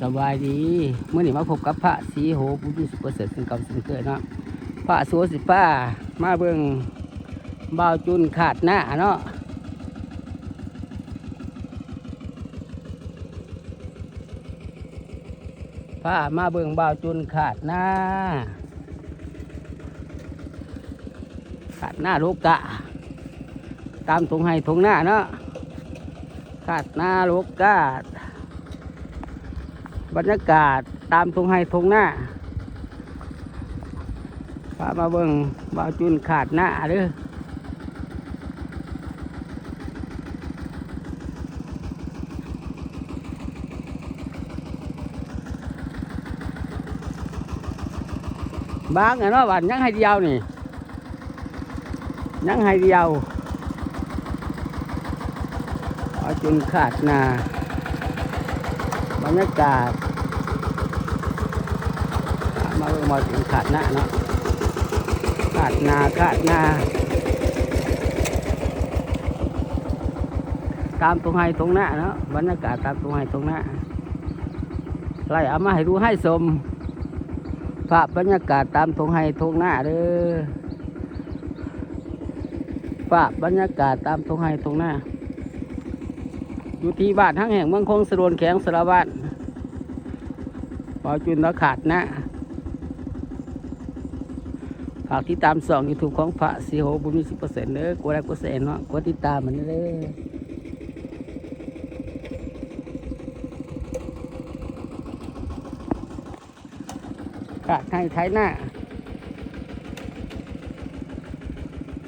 ສະບາຍດີ ມື້ນີ້ມາພົບກັບພະສີໂຫ ບຸນມີສຸກ ປະເສີດ ເຊັ່ນເກົ່າເຊັ່ນເຄີຍເນາະ. ພະສີໂຫຊິພາມາເບິ່ງບ່າວຈຸນຄາດນາເນາະ. ພາມາເບິ່ງບ່າວຈຸນຄາດນາ ຄາດນາໂລກາ ຕາມທົ່ງໄຮ່ທົ່ງນາເນາະ. ຄາດນາໂລກາ ບັນຍາກາດຕາມທົ່ງໄຮ່ທົ່ງນາ. ພາມາເບິ່ງບ່າວຈຸນຄາດນາເດີ້. ບາງອັນເນາະ ບາດຍັງໄຮ່ດຽວນີ້ ຍັງໄຮ່ດຽວ. ບ່າວຈຸນຄາດນາ ບັນຍາກາດ ມາເບິ່ງບ່າວຈຸນຄາດນາເນາະ. ຄາດນາ ຄາດນາ ຕາມທົ່ງໄຮ່ທົ່ງນາເນາະ. ບັນຍາກາດຕາມທົ່ງໄຮ່ທົ່ງນາ ໄລ່ເອົາມາໃຫ້ດູໃຫ້ຊົມ ພາບບັນຍາກາດຕາມທົ່ງໄຮ່ທົ່ງນາເດີ້. ພາບບັນຍາກາດຕາມທົ່ງໄຮ່ທົ່ງນາ ຢູ່ທີ່ບ້ານຮັງແຫ້ງ ເມືອງຄົງສະໂດນ ແຂວງສາລະວັນ. ບ່າວຈຸນລາວຄາດນາ. ຝາກຕິດຕາມຊ່ອງຢູທູບຂອງພະສີໂຫ ບຸນມີສິບເປີເຊັນເດີ້. ກົດໄລກົດແຊເນາະ ກົດຕິດຕາມມັນເດີ້. ຄາດໄຮ່ໄຖນາ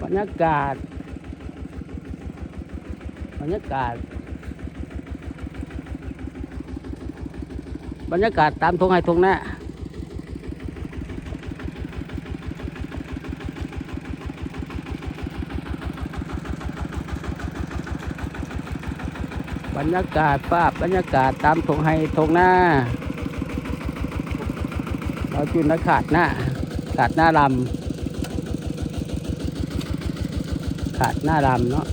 ບັນຍາກາດ ບັນຍາກາດ ບັນຍາກາດຕາມທົ່ງໄຮ່ທົ່ງນາ. ບັນຍາກາດ ພາບບັນຍາກາດຕາມທົ່ງໄຮ່ທົ່ງນາ. ບ່າວຈຸນນາຄາດນາ ຄາດນາລຳ ຄາດນາລຳເນາະ.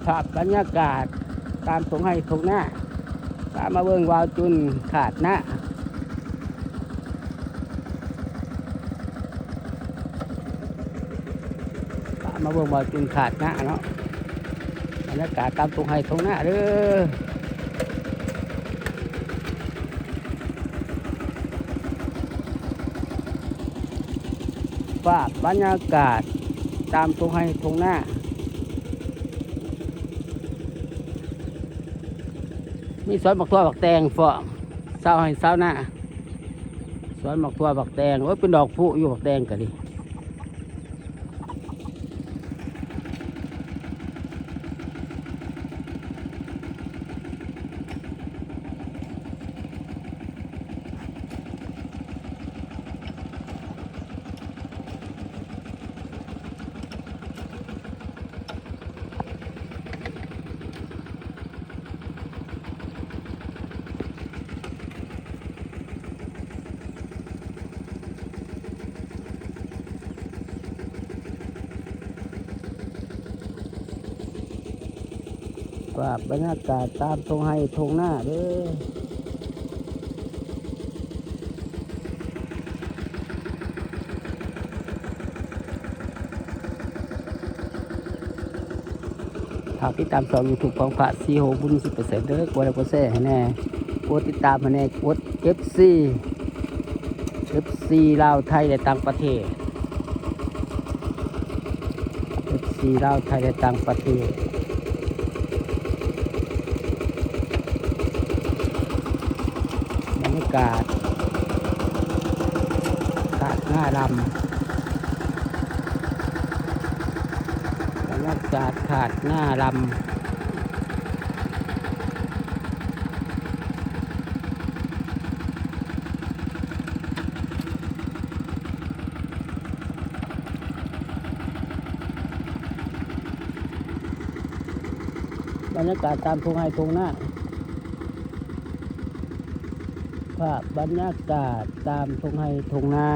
ພາບບັນຍາກາດຕາມທົ່ງໄຮ່ທົ່ງນາ ພາມາເບິ່ງບ່າວຈຸນຄາດນາ. ມາເບິ່ງບ່າວຈຸນຄາດນາເນາະ ບັນຍາກາດຕາມທົ່ງໄຮ່ທົ່ງນາເດີ້. ພາບບັນຍາກາດຕາມທົ່ງໄຮ່ທົ່ງນາ ມີສວນໝາກຖົ່ວໝາກແຕງພ້ອມ ຊາວໄຮ່ຊາວນາ. ສວນໝາກຖົ່ວໝາກແຕງ ໂອ້ຍ ເປັນດອກພຸຢູ່ ໝາກແຕງກະດີ. ພາບບັນຍາກາດຕາມທົ່ງໄຮ່ທົ່ງນາເດີ້. ຝາກຕິດຕາມຊ່ອງຢູທູບຂອງພະສີໂຫ ບຸນສິບເປີເຊັນເດີ້. ກົດໄລກົດແຊໃຫ້ແດ່ ກົດຕິດຕາມໃຫ້ແດ່ ກົດເອັຟຊີ ເອັຟຊີລາວ ໄທ ແລະ ຕ່າງປະເທດ. ເອັຟຊີລາວ ໄທ ແລະ ຕ່າງປະເທດ. ບັນຍາກາດຄາດນາລຳ ບັນຍາກາດຄາດນາລຳ. ບັນຍາກາດຕາມທົ່ງໄຮ່ທົ່ງນາ ພາບບັນຍາກາດຕາມທົ່ງໄຮ່ທົ່ງນາ.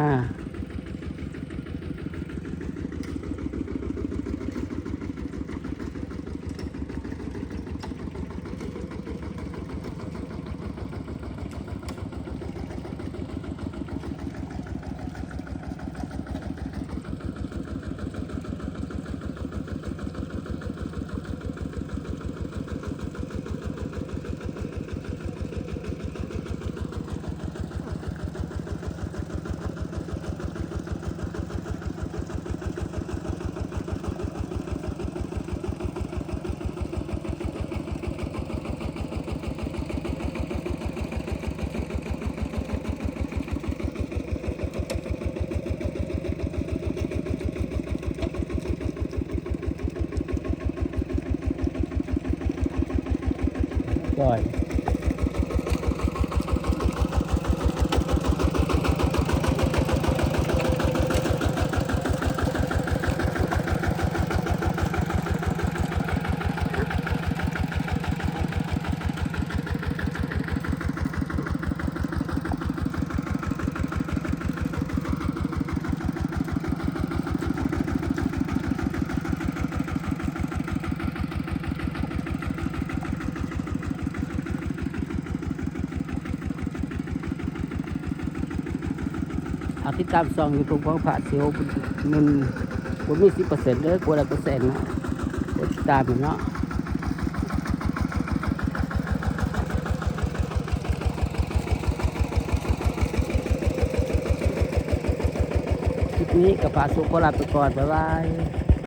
ອ່າ ຕິດຕາມຊ່ອງຢູທູບຂອງພະສິວ ມັນບໍ່ມີສິບເປີເຊັນເດີ້ ກົດໄລກົດແຊເນາະ ກົດຕິດຕາມເນາະ. ຄລິບນີ້ກໍພະສິວຂໍລາໄປກ່ອນ ບາຍບາຍ.